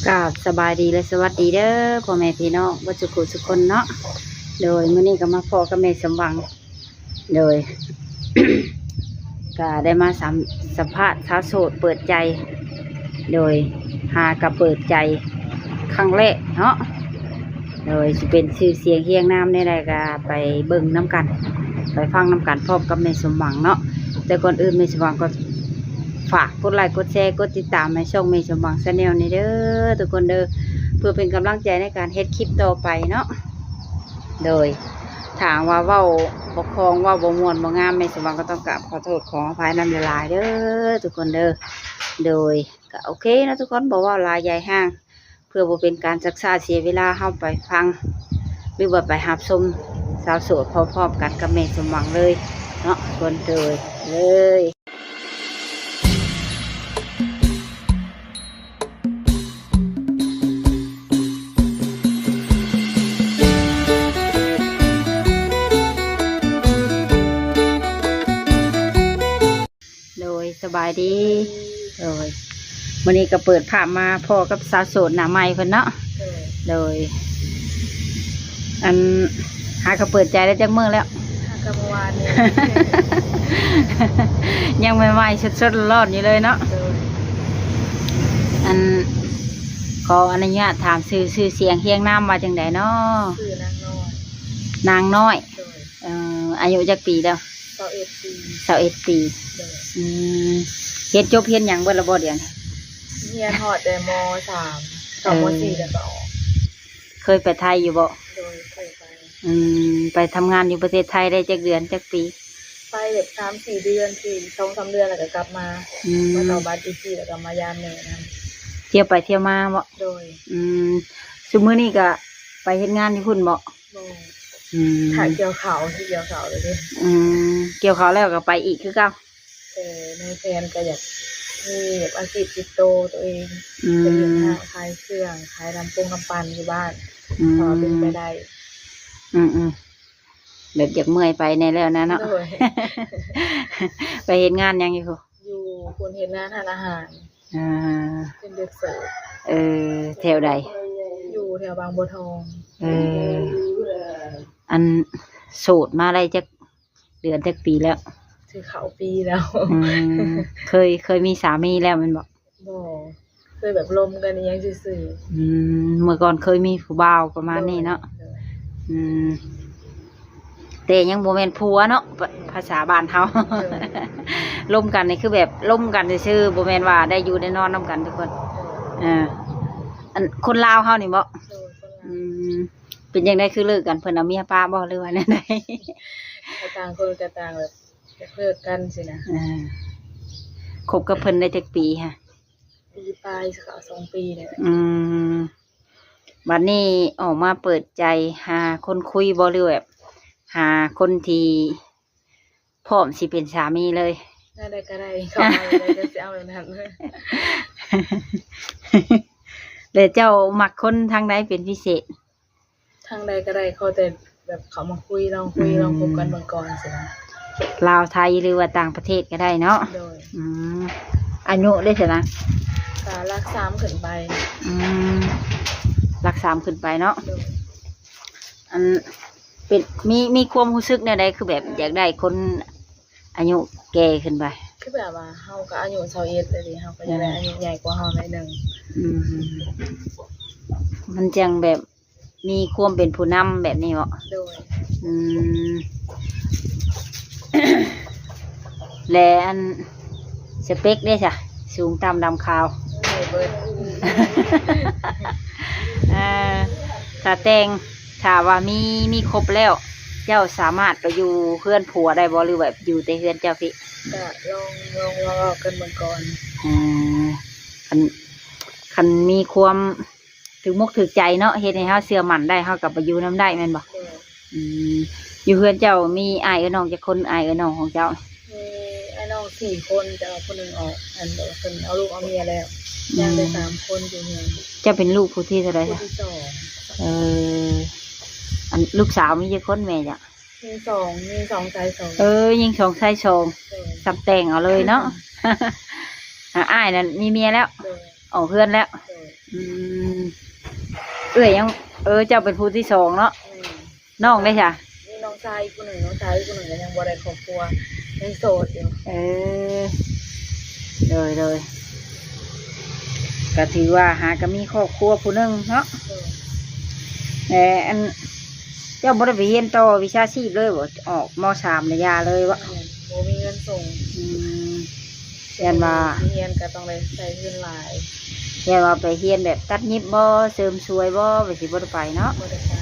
ກາບສະບາຍດີ ແລະ ສະຫວັດດີເດີ ພໍ່ແມ່ພີ່ນ້ອງເບິດສູ່ຜູ້ສູ່ຄົນເນາະ. ໂດຍ ມື້ນີ້ກໍມາພໍ້ກັບແມ່ສົມຫວັງ ໂດຍ ກະໄດ້ມາສຳ ສຳພາດສາວໂສດເປີດໃຈ ໂດຍ ຫາກະເປີດໃຈຄັ້ງແລກເນາະ. ໂດຍ ຊິເປັນຊື່ສຽງຮຽງນາມແນວໃດ ກະໄປເບິ່ງນຳກັນ ໄປຟັງນຳກັນພ້ອມກັບແມ່ສົມຫວັງເນາະ. ແຕ່ກ່ອນອື່ນແມ່ສົມຫວັງກໍຝາກກົດໄລກົດແຊ ກົດຕິດຕາມໃຫ້ຊ່ອງແມ່ສົມຫວັງ Channel ນີ້ເດີທຸກຄົນເດີ ເພື່ອເປັນກຳລັງໃຈໃນການເຮັດຄລິບຕໍ່ໄປເນາະ. ໂດຍ ຖ້າຫາກວ່າເວົ້າບໍ່ຄ່ອງ ເວົ້າບໍ່ມ່ວນບໍ່ງາມ ແມ່ສົມຫວັງກໍຕ້ອງກາບຂໍໂທດຂໍອະໄພນຳຫຼາຍໆເດີທຸກຄົນເດີ. ໂດຍ ກໍໂອເຄເນາະທຸກຄົນ ບໍ່ເວົ້າຫຼາຍໃຫຍ່ຫ້າງ ເພື່ອບໍ່ເປັນການຊັກຊ້າເສຍເວລາ ເຮົາໄປຟັງ ຫຼືວ່າໄປຮັບຊົມສາວໂສດພ້ອມໆກັນກັບແມ່ສົມຫວັງເລີຍເນາະທຸກຄົນ. ໂດຍ ເລີຍ. ໂດຍ ສະບາຍດີ. ໂດຍ ມື້ນີ້ກໍເປີດພາບມາພໍ້ກັບສາວໂສດໜ້າໃໝ່ເພິ່ນເນາະ. ໂດຍ ອັນ ຫາກໍເປີດໃຈໄດ້ຈັກມື້ແລ້ວ? ຫາກໍເມື່ອວານນີ້ ຍັງໃໝ່ໆ ສົດໆ ຮ້ອນໆ ຢູ່ເລີຍເນາະ. ໂດຍ ອັນ ຂໍອະນຸຍາດຖາມຊື່ ຊື່ສຽງຮຽງນາມວ່າຈັ່ງໃດເນາະ? ຊື່ນາງນ້ອຍ. ນາງນ້ອຍ. ໂດຍ ເອີ ອາຍຸຈັກປີແລ້ວ? ຊາວເອັດປີ. ຊາວເອັດປີ. ໂດຍ ອືມ ຮຽນຈົບຮຽນຫຍັງເບິດແລ້ວບໍ່ດຽວນີ້? ຮຽນຮອດແຕ່ ມ.ສາມ ເຂົ້າ ເອີ ມ.ສີ່ ແລ້ວກໍອອກ. ເຄີຍໄປໄທຢູ່ບໍ່? ໂດຍ ເຄີຍໄປ. ອືມ ໄປທຳງານຢູ່ປະເທດໄທໄດ້ຈັກເດືອນຈັກປີ? ໄປແບບສາມສີ່ເດືອນ ສອງສາມເດືອນ ແລ້ວກໍກັບມາ. ອືມ ມາຕໍ່ບ້ານອີກທີ ແລ້ວກໍມາຢາມແມ່ນຳ. ທ່ຽວໄປທ່ຽວມາບໍ່? ໂດຍ. ອືມ ຊຸມມື້ນີ້ກໍໄປເຮັດງານຢູ່ພຸ້ນບໍ່? ບໍ່. ອືມ ຖ້າກ່ຽວເຂົ້າ ຊິກ່ຽວເຂົ້າເລີຍເດ້. ອືມ ກ່ຽວເຂົ້າແລ້ວກໍໄປອີກຄືເກົ່າ? ແຕ່ໃນແຜນກໍຢາກມີແບບອາຊີບຕິດໂຕຕົວເອງ. ອືມ ໄປເຮັດຮ້ານຂາຍເຄື່ອງ ຂາຍນ້ຳປົງນ້ຳປັ່ນຢູ່ບ້ານ. ອືມ ພໍເປັນໄປໄດ້. ອືມໆ ແບບຢາກເມື່ອຍໄປແດ່ແລ້ວນະເນາະ. ໂດຍ ໄປເຮັດງານຫຍັງຢູ່? ຢູ່ພຸ້ນ ເຮັດງານຮ້ານອາຫານ. ອ່າ ເປັນເດັກເສີບ. ເອີ ແຖວໃດ? ຢູ່ແຖວບາງບົວທອງ. ເອີ ອັນ ໂສດມາໄດ້ຈັກເດືອນຈັກປີແລ້ວ? ຊິເຂົ້າປີແລ້ວ. ອືມ ເຄີຍ ເຄີຍມີສາມີແລ້ວແມ່ນບໍ່? ບໍ່ ເຄີຍແບບລົມກັນອີ່ຫຍັງຊື່ໆ. ອືມ ເມື່ອກ່ອນເຄີຍມີຜູ້ບ່າວປະມານນີ້ເນາະ. ໂດຍ ໂດຍ. ອືມ ແຕ່ຍັງບໍ່ແມ່ນຜົວເນາະ ພາ ພາສາບ້ານເຮົາ. ໂດຍ ລົມກັນນີ້ຄືແບບລົມກັນຊື່ໆ ບໍ່ແມ່ນວ່າໄດ້ຢູ່ໄດ້ນອນນຳກັນທຸກຄົນ. ໂດຍ ເອີ ອັນຄົນລາວເຮົານີ້ບໍ່? ໂດຍ ຄົນລາວ. ອືມ ເປັນຈັ່ງໃດຄືເລີກກັນ ເພິ່ນເອົາເມຍປະບໍ່ ຫຼືວ່າແນວໃດ? ກໍຕ່າງຄົນກໍຕ່າງແບບຢາກເລີກກັນຊີ້ນະ. ເອີ ຄົບກັບເພິ່ນໄດ້ຈັກປີຫະ? ປີປາຍ ເຂົ້າສອງປີແລ້ວ. ອືມ ບັດນີ້ອອກມາເປີດໃຈຫາຄົນຄຸຍບໍ່ ຫຼືແບບຫາຄົນທີ່ພ້ອມຊິເປັນສາມີເລີຍ? ແນວໃດກໍໄດ້ ເຂົ້າມາແນວໃດກໍຊິເອົາແນວນັ້ນ. ແລ້ວເຈົ້າມັກຄົນທາງໃດເປັນພິເສດ? ທາງໃດກໍໄດ້ ຂໍແຕ່ແບບເຂົ້າມາຄຸຍ ລອງຄຸຍ ອືມ ລອງຄົບກັນເບິ່ງກ່ອນຊີ້ນະ. ລາວ ໄທ ຫຼືວ່າຕ່າງປະເທດກໍໄດ້ເນາະ. ໂດຍ. ອືມ ອາຍຸເດ້ຊັ້ນນະ? ກໍຫຼັກສາມຂຶ້ນໄປ. ອືມ ຫຼັກສາມຂຶ້ນໄປເນາະ. ໂດຍ. ອັນ ເປັນ ມີ ມີຄວາມຮູ້ສຶກແນວໃດ ຄືແບບຢາກໄດ້ຄົນອາຍຸແກ່ຂຶ້ນໄປ? ຄືແບບວ່າເຮົາກໍອາຍຸຊາວເອັດແລ້ວເດ ເຮົາກໍຢາກໄດ້ ເອີ ອາຍຸໃຫຍ່ກວ່າເຮົາໜ້ອຍໜຶ່ງ. ອືມ ມັນຈັ່ງແບບ ມີຄວາມເປັນຜູ້ນຳແບບນີ້ເບາະ? ໂດຍ. ອືມ ແລະ ອັນ ສະເປັກເດ້ຊະ? ສູງຕ່ຳດຳຂາວ? ໄດ້ເບິດ. ເອີ ຖ້າແຕ່ງ ຖ້າວ່າມີ ມີຄົບແລ້ວ ເຈົ້າສາມາດໄປຢູ່ເຮືອນຜົວໄດ້ບໍ່ ຫຼືແບບຢູ່ແຕ່ເຮືອນເຈົ້າພີ້? ກະລອງ ລອງ ລອງເວົ້າກັນເບິ່ງກ່ອນ. ເອີ ຄັນ ຄັນມີຄວາມ ຖືກມົກຖືກໃຈເນາະ ເຮັດໃຫ້ເຮົາເຊື່ອໝັ້ນໄດ້ ເຮົາກໍໄປຢູ່ນຳໄດ້ແມ່ນບໍ່? ໂດຍ. ອືມ ຢູ່ເຮືອນເຈົ້າມີອ້າຍເອື້ອຍນ້ອງຈັກຄົນ? ອ້າຍເອື້ອຍນ້ອງຂອງເຈົ້າ? ມີອ້າຍນ້ອງສີ່ຄົນ ແຕ່ວ່າຜູ້ໜຶ່ງອອກ ອັນ ແບບວ່າເພິ່ນເອົາລູກເອົາເມຍແລ້ວ. ອືມ ຍັງແຕ່ສາມຄົນຢູ່ເຮືອນ. ເຈົ້າເປັນລູກຜູ້ທີເທົ່າໃດ? ຜູ້ທີສອງ. ເອີ ອັນ ລູກສາວມີຈັກຄົນແມ່ເຈົ້າ? ຍິງສອງ ຍິງສອງຊາຍສອງ. ເອີ ຍິງສອງຊາຍສອງ. ໂດຍ. ສ່ຳແຕ່ງເອົາເລີຍເນາະ. ອ່າ ອ້າຍນັ້ນມີເມຍແລ້ວ? ໂດຍ. ອອກເຮືອນແລ້ວ? ໂດຍ. ອືມ ເອື້ອຍຍັງ ເອີ ເຈົ້າເປັນຜູ້ທີສອງເນາະ. ແມ່ນ. ນ້ອງເດ້ຊະ? ມີນ້ອງຊາຍອີກຜູ້ໜຶ່ງ, ນ້ອງຊາຍອີກຜູ້ໜຶ່ງກໍຍັງບໍ່ໄດ້ຄອບຄົວ ຍັງໂສດຢູ່. ເອີ ໂດຍໆ ກໍຖືວ່າຫາກໍມີຄອບຄົວຜູ້ໜຶ່ງເນາະ. ໂດຍ. ແຕ່ອັນ ເຈົ້າບໍ່ໄດ້ໄປຮຽນຕໍ່ວິຊາຊີບເລີຍບໍ່? ອອກ ມໍສາມ ແລ້ວຢ່າເລີຍບໍ່? ແມ່ນ ບໍ່ມີເງິນສົ່ງ. ອືມ ຢ້ານວ່າ ຮຽນກໍຕ້ອງໄດ້ໃຊ້ເງິນຫຼາຍ. ຢ້ານວ່າໄປຮຽນແບບຕັດຫຍິບບໍ່ ເສີມສວຍບໍ່ ແບບຊິບໍ່ໄດ້ໄປເນາະ? ບໍ່ໄດ້ໄປ.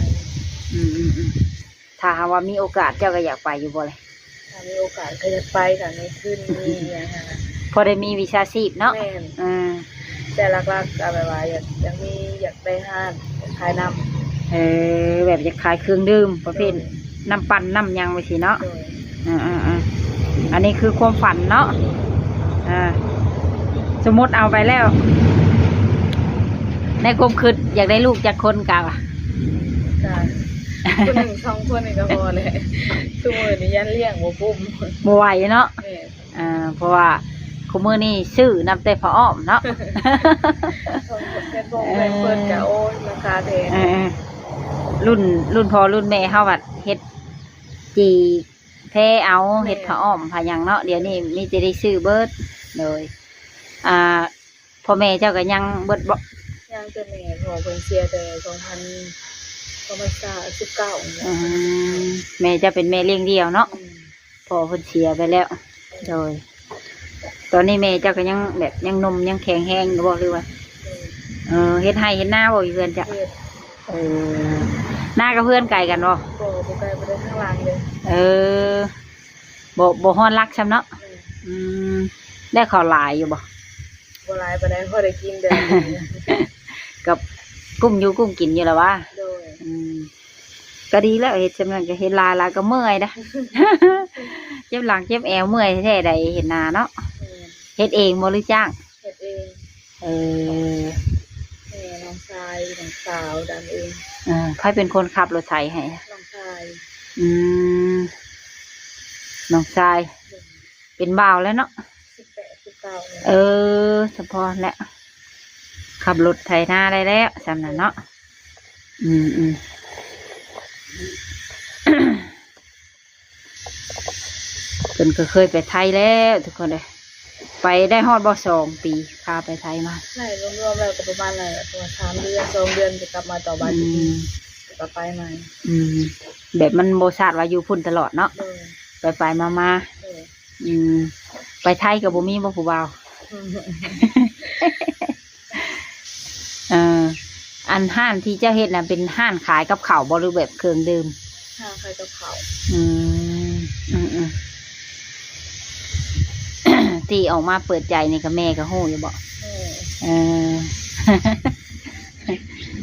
ອືມໆໆ ຖ້າຫາກວ່າມີໂອກາດ ເຈົ້າກໍຢາກໄປຢູ່ບໍ່ລະ? ຖ້າມີໂອກາດກໍຢາກໄປ ຖ້າມີທຶນມີຫຍັງຫັ້ນນະ ພໍໄດ້ມີວິຊາຊີບເນາະ. ແມ່ນ. ອືມ ແຕ່ຫຼັກໆກໍແບບວ່າຢາກ ຢາກມີ ຢາກໄດ້ຮ້ານ ຢາກຂາຍນ້ຳ. ເອີ ແບບຢາກຂາຍເຄື່ອງດື່ມປະເພດ ໂດຍ ນ້ຳປັ່ນນ້ຳຫຍັງໄປຊີ້ເນາະ. ໂດຍ. ອ່າໆໆ ອັນນີ້ຄືຄວາມຝັນເນາະ. ອ່າ ສົມມຸດເອົາໄປແລ້ວ ໃນຄວາມຄິດຢາກໄດ້ລູກຈັກຄົນກະວ່າ? ກະ ຄົນໜຶ່ງສອງຄົນນີ້ກໍພໍແຫຼະ ຊຸມື້ນີ້ຢ້ານລ້ຽງບໍ່ກຸ້ມ ບໍ່ໄຫວເນາະ. ແມ່ນ. ອ່າ ເພາະວ່າຄຸມື້ນີ້ຊື້ນຳແຕ່ຜ້າອ້ອມເນາະ. ເອີ ເພິ່ນກໍ ໂອ້ຍ ລາຄາແພງ. ເອີ ລຸ້ນ ລຸ້ນພໍ່ລຸ້ນແມ່ເຮົາພັດເຮັດຈີ່ແພເອົາ ແມ່ນ ເຮັດຜ້າອ້ອມຜ້າຫຍັງເນາະ. ດຽວນີ້ມີແຕ່ໄດ້ຊື້ເບິດ. ໂດຍ. ອ່າ ພໍ່ແມ່ເຈົ້າກໍຍັງເບິດບໍ່? ຍັງແຕ່ແມ່ ພໍ່ເພິ່ນເສຍແຕ່ສອງພັນ ສອງພັນຊາວ ສິບເກົ້ານີ້ແຫຼະ. ອືມ ແມ່ເຈົ້າເປັນແມ່ລ້ຽງດ່ຽວເນາະ. ອືມ ພໍ່ເພິ່ນເສຍໄປແລ້ວ. ໂດຍ. ຕອນນີ້ແມ່ເຈົ້າກໍຍັງແບບຍັງໜຸ່ມຍັງແຂງແຮງຢູ່ບໍ່ ຫຼືວ່າ? ໂດຍ. ເອີ ເຮັດໄຮ່ເຮັດນາບໍ່ຢູ່ເຮືອນເຈົ້າ? ເຮັດ. ເອີ ນາກັບເຮືອນໄກກັນບໍ່? ບໍ່ ບໍ່ໄກປານໃດ ທາງຫຼັງເດ້. ເອີ ບໍ່ ບໍ່ຮອດຫຼັກຊ້ຳເນາະ. ແມ່ນ. ອືມ ໄດ້ເຂົ້າຫຼາຍຢູ່ບໍ່? ບໍ່ຫຼາຍປານໃດ ພໍໄດ້ກິນເດືອນໜຶ່ງ ກໍກຸ້ມຢູ່ກຸ້ມກິນຢູ່ລະຫວາ. ໂດຍ. ອືມ ກໍດີແລ້ວ ເຮັດຊ່ຳນັ້ນກໍເຮັດຫຼາຍໆກໍເມື່ອຍເດ້ ເຈັບຫຼັງເຈັບແອວ ເມື່ອຍແທ້ໃດເຮັດນາເນາະ. ແມ່ນ. ເຮັດເອງບໍ່ ຫຼືຈ້າງ? ເຮັດເອງ. ເອີ ແມ່ ນ້ອງຊາຍ ນ້ອງສາວດຳເອງ. ເອີ ໃຜເປັນຄົນຂັບລົດໄຖໃຫ້? ນ້ອງຊາຍ. ອືມ ນ້ອງຊາຍ. ໂດຍ. ເປັນບ່າວແລ້ວເນາະ? ສິບແປດ ສິບເກົ້າແລ້ວ. ເອີ ສະເພາະແຫຼະ ຂັບລົດໄຖນາໄດ້ແລ້ວຊ່ຳນັ້ນເນາະ. ອືມໆ ເພິ່ນກໍເຄີຍໄປໄທແລ້ວທຸກຄົນເອີຍ. ໄປໄດ້ຮອດບໍ່ ສອງປີ ພາໄປໄທມາ? ໄດ້ລວມໆແລ້ວກໍປະມານນັ້ນແຫຼະ ເພາະວ່າສາມເດືອນ ສອງເດືອນກໍກັບມາຕໍ່ບ້ານ. ອືມ ກໍໄປໃໝ່. ອືມ ແບບມັນບໍ່ຊາດວ່າຢູ່ພຸ້ນຕະຫຼອດເນາະ. ໂດຍ. ໄປໆມາໆ. ໂດຍ. ອືມ ໄປໄທກໍບໍ່ມີບໍ່ຜູ້ບ່າວ? ເອີ ອັນຮ້ານທີ່ເຈົ້າເຮັດນະ ເປັນຮ້ານຂາຍກັບເຂົ້າບໍ່ ຫຼືແບບເຄື່ອງດື່ມ? ຮ້ານຂາຍກັບເຂົ້າ. ອືມ ອືມໆ ທີ່ອອກມາເປີດໃຈນີ້ກໍແມ່ກໍຮູ້ຢູ່ບໍ່? ແມ່. ເອີ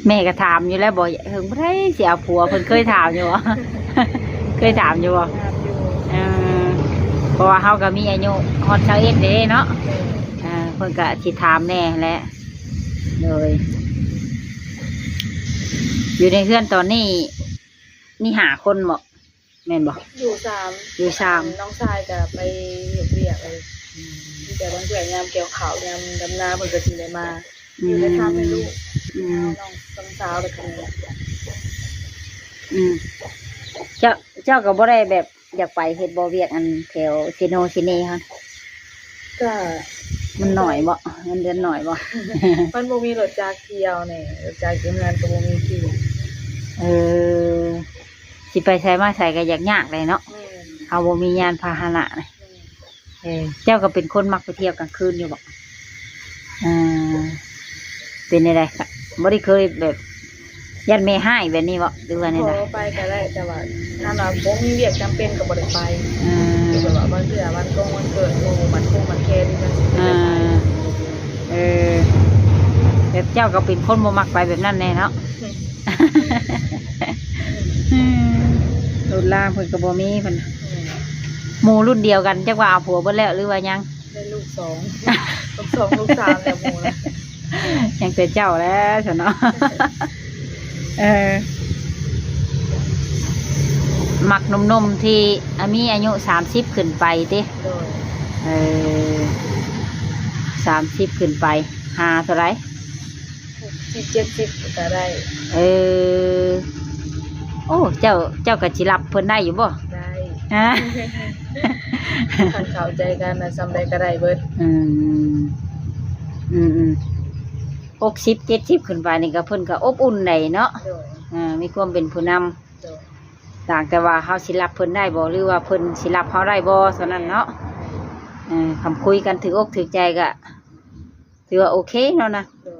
ແມ່ກໍຖາມຢູ່ແລ້ວບໍ່ ເຫິງບໍ່ໄດ້ຊິເອົາຜົວ ເພິ່ນເຄີຍຖາມຢູ່ບໍ່? ເຄີຍຖາມຢູ່ບໍ່? ຖາມຢູ່. ເອີ ເພາະວ່າເຮົາກໍມີອາຍຸຮອດຊາວເອັດເດ້ເນາະ. ແມ່ນ. ເອີ ເພິ່ນກໍຊິຖາມແດ່ແຫຼະ. ໂດຍ. ຢູ່ໃນເຮືອນຕອນນີ້ມີຫ້າຄົນບໍ່? ແມ່ນບໍ່? ຢູ່ສາມ. ຢູ່ສາມ. ນ້ອງຊາຍກໍໄປເຮັດວຽກເລີຍ. ອືມ ມີແຕ່ບາງເທື່ອຍາມກ່ຽວເຂົ້າ ຍາມດຳນາເພິ່ນກໍຊິໄດ້ມາ. ອືມ ຢູ່ໃນທາງໃຫ້ລູກ. ອືມ ນ້ອງ ນ້ອງສາວແລ້ວກໍແມ່. ອືມ ເຈົ້າ ເຈົ້າກໍບໍ່ໄດ້ແບບຢາກໄປເຮັດບໍ່ ວຽກອັນແຖວເຊໂນເຊເນຫັ້ນ? ກໍ ມັນໜ້ອຍບໍ່? ເງິນເດືອນໜ້ອຍບໍ່? ມັນບໍ່ມີລົດຈັກທ່ຽວແດ່ ລົດຈັກຢູ່ເຮືອນກໍບໍ່ມີຂີ່. ເອີ ຊິໄປໃສມາໃສກໍຢາກຍາກແຫຼະເນາະ. ແມ່ນ. ເຮົາບໍ່ມີຍານພາຫະນະ. ແມ່ນ. ເອີ ເຈົ້າກໍເປັນຄົນມັກໄປທ່ຽວກາງຄືນຢູ່ບໍ່? ເອີ ເປັນແນວໃດ? ບໍ່ໄດ້ເຄີຍແບບຢ້ານແມ່ຮ້າຍແບບນີ້ບໍ່ ຫຼືວ່າແນວໃດ? ພໍໄປກໍໄດ້ ແຕ່ວ່າຖ້າວ່າບໍ່ມີວຽກຈຳເປັນກໍບໍ່ໄດ້ໄປ. ເອີ ແບບວ່າບາງເທື່ອວັນກົງວັນເກີດໝູ່ ບັດຄົງບັດແຄນ ຈັ່ງຊີ້ກໍໄດ້ໄປ. ເອີ ເອີ ແບບເຈົ້າກໍເປັນຄົນບໍ່ມັກໄປແບບນັ້ນແດ່ເນາະ. ອືມ ອືມ ລຸ້ນຫຼານເພິ່ນກໍບໍ່ມີເພິ່ນ. ອືມ ໝູ່ລຸ້ນດຽວກັນ ຈັກວ່າເອົາຜົວເບິດແລ້ວ ຫຼືວ່າຍັງ? ໄດ້ລູກສອງ ລູກສອງ ລູກສາມແລ້ວໝູ່ນະ. ຍັງແຕ່ເຈົ້າແຫຼະຊັ້ນເນາະ. ເອີ ມັກໜຸ່ມໆທີ່ ອາ ມີອາຍຸສາມສິບຂຶ້ນໄປຕິ? ໂດຍ. ເອີ ສາມສິບຂຶ້ນໄປ ຫາເທົ່າໃດ? ສິບ ເຈັດສິບກໍໄດ້. ເອີ ໂອ້ ເຈົ້າ ເຈົ້າກໍຊິຮັບເພິ່ນໄດ້ຢູ່ບໍ່? ໄດ້. ຮະ ຄັນເຂົ້າໃຈກັນນະ ສ່ຳໃດກໍໄດ້ເບິດ. ອືມ ອືມໆ ຫົກສິບ ເຈັດສິບຂຶ້ນໄປນີ້ກໍ ເພິ່ນກໍອົບອຸ່ນໄດ້ເນາະ. ໂດຍ. ເອີ ມີຄວາມເປັນຜູ້ນຳ. ໂດຍ. ຕ່າງແຕ່ວ່າເຮົາຊິຮັບເພິ່ນໄດ້ບໍ່ ຫຼືວ່າເພິ່ນຊິຮັບເຮົາໄດ້ບໍ່ ເທົ່ານັ້ນເນາະ. ເອີ ຄຳຄຸຍກັນຖືກອົກຖືກໃຈກໍຖືວ່າໂອເຄເນາະນະ. ໂດຍ.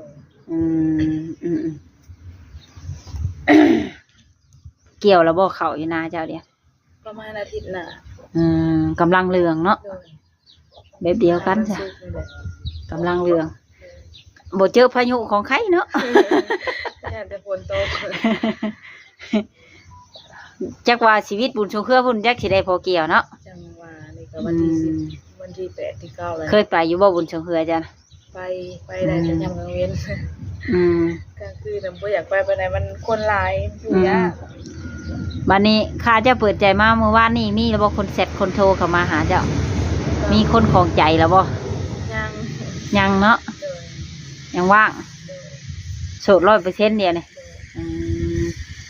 ອືມ ອືມໆ ກ່ຽວແລ້ວບໍ່ເຂົ້າຢູ່ນາເຈົ້າດຽວ? ປະມານອາທິດໜ້າ. ອືມ ກຳລັງເຫຼືອງເນາະ. ໂດຍ. ແບບດຽວກັນຊະ ກຳລັງເຫຼືອງ. ບໍ່ເຈີພາຍຸຂອງໃຄເນາະ ຢ້ານແຕ່ຝົນຕົກ. ຈັກວ່າຊີວິດບຸນຊ່ວງເຄືອພຸ້ນ ຈັກຊິໄດ້ພໍກ່ຽວເນາະ. ຈັ່ງວ່ານີ້ກໍວັນທີສິບ ອືມ ວັນທີແປດ ທີເກົ້າແລ້ວ. ເຄີຍໄປຢູ່ບໍ່ບຸນຊ່ວງເຄືອເຈົ້າ? ໄປ ໄປໄດ້ແຕ່ຍາມກາງເວັນ. ອືມ ກາງຄືນນະບໍ່ຢາກໄປປານໃດ ມັນຄົນຫຼາຍ ຢູ່ຍາກ. ອືມ ບາດນີ້ຂ້າເຈົ້າເປີດໃຈມາມື້ວານນີ້ ມີແລ້ວບໍ່ຄົນແຊັດຄົນໂທເຂົ້າມາຫາເຈົ້າ? ມີຄົນຂອງໃຈແລ້ວບໍ່? ຍັງ ຍັງເນາະ. ໂດຍ. ຍັງວ່າງ. ໂດຍ. ໂສດຮ້ອຍເປີເຊັນດຽວນີ້. ໂດຍ. ອືມ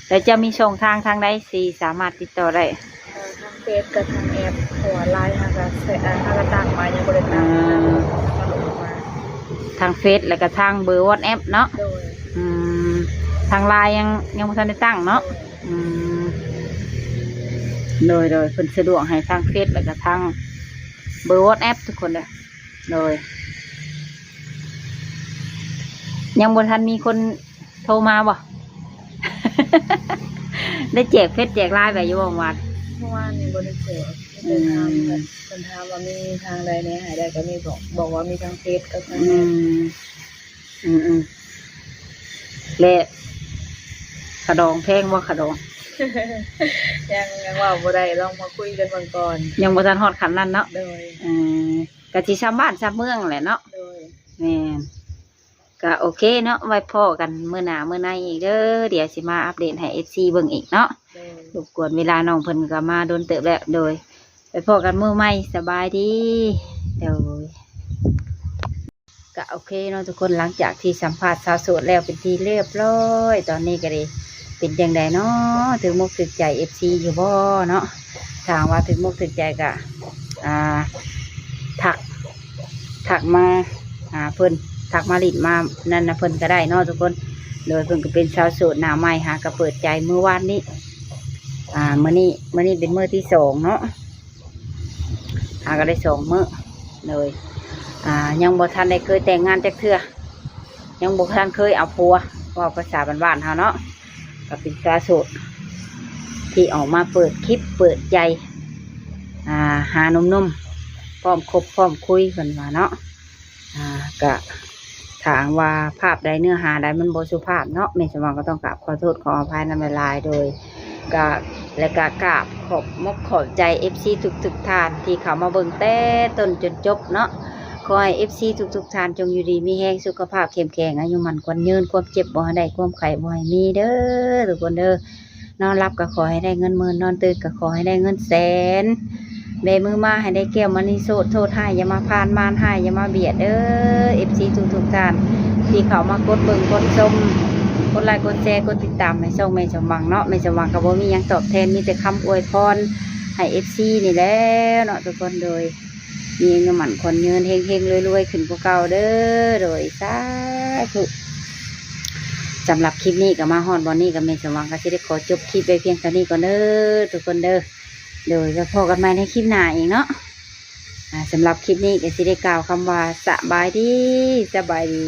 ແລ້ວເຈົ້າມີຊ່ອງທາງທາງໃດທີ່ສາມາດຕິດຕໍ່ໄດ້? ເອີ ທາງເຟສກັບທາງແອັບ ເພາະວ່າໄລນ໌ຫາກະ ເອີ ຫາກະຕັ້ງມາ ຍັງບໍ່ໄດ້ຕັ້ງ. ອືມ ທາງເຟສ ແລ້ວກະທາງເບີວອດແອັບເນາະ. ໂດຍ. ອືມ ທາງໄລນ໌ຍັງ ຍັງບໍ່ທັນໄດ້ຕັ້ງເນາະ. ໂດຍ. ອືມ ໂດຍໆ ເພິ່ນສະດວກໃຫ້ທາງເຟສ ແລ້ວກະທາງເບີວອດແອັບທຸກຄົນເດີ. ໂດຍ. ຍັງບໍ່ທັນມີຄົນໂທມາບໍ່? ໄດ້ແຈກເຟສແຈກໄລນ໌ໄປຢູ່ບໍ່ເມື່ອວານ? ເມື່ອວານນີ້ບໍ່ໄດ້ແຈກ. ອືມ ເພິ່ນຖາມວ່າ ເພິ່ນຖາມວ່າມີທາງໃດແດ່ ໃຫ້ໄດ້ກໍມີບອກ ບອກວ່າມີທາງເຟສກັບທາງ ອືມ ແອັບ. ອືມໆ ແລະ ຂະດອງແພງບໍ່ ຂະດອງ? ຍັງ ຍັງເວົ້າບໍ່ໄດ້ ລອງມາຄຸຍກັນເບິ່ງກ່ອນ. ຍັງບໍ່ທັນຮອດຂັ້ນນັ້ນເນາະ. ໂດຍ. ອືມ ກະຊິຊ່ຳບ້ານຊ່ຳເມືອງແຫຼະເນາະ. ໂດຍ. ແມ່ນ. ກະໂອເຄເນາະ ໄວ້ພໍ້ກັນມື້ໜ້າມື້ໃນອີກເດີ. ດຽວຊິມາອັບເດດໃຫ້ເອັຟຊີເບິ່ງອີກເນາະ. ໂດຍ. ລົບກວນເວລານ້ອງເພິ່ນກໍມາດົນເຕີບແລ້ວ. ໂດຍ. ໄວ້ພໍ້ກັນມື້ໃໝ່. ສະບາຍດີ. ໂດຍ. ກະໂອເຄເນາະທຸກຄົນ ຫຼັງຈາກທີ່ສຳພາດສາວໂສດແລ້ວເປັນທີ່ລຽບລ້ອຍ ຕອນນີ້ກະດີ ເປັນຈັ່ງໃດເນາະ ຖືກມົກຖືກໃຈເອັຟຊີຢູ່ບໍ່ເນາະ? ຖ້າຫາກວ່າຖືກມົກຖືກໃຈກະ ອ່າ ທັກ ທັກມາຫາເພິ່ນ ທັກມາຫຼິ້ນມານັ້ນນຳເພິ່ນກະໄດ້ເນາະທຸກຄົນ. ໂດຍ ເພິ່ນກະເປັນສາວໂສດໜ້າໃໝ່ ຫາກະເປີດໃຈມື້ວານນີ້ ອ່າ ມື້ນີ້ ມື້ນີ້ເປັນມື້ທີສອງເນາະ. ຫາກໍໄດ້ສອງມື້. ໂດຍ ອ່າ ຍັງບໍ່ທັນໄດ້ເຄີຍແຕ່ງງານຈັກເທື່ອ ຍັງບໍ່ທັນເຄີຍເອົາຜົວ ເວົ້າພາສາບ້ານໆເຮົາເນາະ ກໍເປັນສາວໂສດທີ່ອອກມາເປີດຄລິບເປີດໃຈ ອ່າ ຫາໜຸ່ມໆ ພ້ອມຄົບພ້ອມຄຸຍ ເພິ່ນວ່າເນາະ. ອ່າ ກະ ຖ້າຫາກວ່າພາບໃດເນື້ອຫາໃດມັນບໍ່ສຸພາບເນາະ ແມ່ສາວຫວັງກໍຕ້ອງກາບຂໍໂທດຂໍອະໄພນຳຫຼາຍໆ. ໂດຍ ກະ ແລະກະກາບຂອບມົກຂອບໃຈເອັຟຊີທຸກໆທ່ານທີ່ເຂົ້າມາເບິ່ງແຕ່ຕົ້ນຈົນຈົບເນາະ. ຂໍໃຫ້ເອັຟຊີທຸກໆທ່ານຈົ່ງຢູ່ດີມີແຮງ ສຸຂະພາບເຂັ້ມແຂງ ອາຍຸໝັ້ນຂວັນຍືນ ຄວາມເຈັບບໍ່ໃຫ້ໄດ້ ຄວາມໄຂ້ບໍ່ໃຫ້ມີເດີ ທຸກຄົນເດີ. ນອນຫຼັບກໍຂໍໃຫ້ໄດ້ເງິນໝື່ນ ນອນຕື່ນກໍຂໍໃຫ້ໄດ້ເງິນແສນ ແບມືມາໃຫ້ໄດ້ແກ້ວມະນີໂຊດ ໂທດຮ້າຍຢ່າມາຜ່ານ ມານຮ້າຍຢ່າມາບຽດເດີ. ເອັຟຊີທຸກໆທ່ານທີ່ເຂົ້າມາກົດເບິ່ງກົດຊົມ ກົດໄລກົດແຊກົດຕິດຕາມໃຫ້ຊ່ອງແມ່ສາວຫວັງເນາະ ແມ່ສາວຫວັງກໍບໍ່ມີຫຍັງຕອບແທນ ມີແຕ່ຄຳອວຍພອນໃຫ້ເອັຟຊີນີ້ແຫຼະເນາະທຸກຄົນ. ໂດຍ ມີອາຍຸໝັ້ນຂວັນຍືນ ເຮັງໆລວຍໆຂຶ້ນກວ່າເກົ່າເດີ. ໂດຍ ສາທຸ. ສຳລັບຄລິບນີ້ກໍມາຮອດບ່ອນນີ້ ກໍແມ່ນສາວຫວັງກໍຊິໄດ້ຂໍຈົບຄລິບໄວ້ພຽງເທົ່ານີ້ກ່ອນເດີ ທຸກຄົນເດີ. ໂດຍ ແລ້ວພໍ້ກັນໃໝ່ໃນຄລິບໜ້າອີກເນາະ. ອ່າ ສຳລັບຄລິບນີ້ກໍຊິໄດ້ກ່າວຄຳວ່າ ສະບາຍດີ ສະບາຍດີ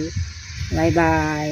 ບາຍບາຍ.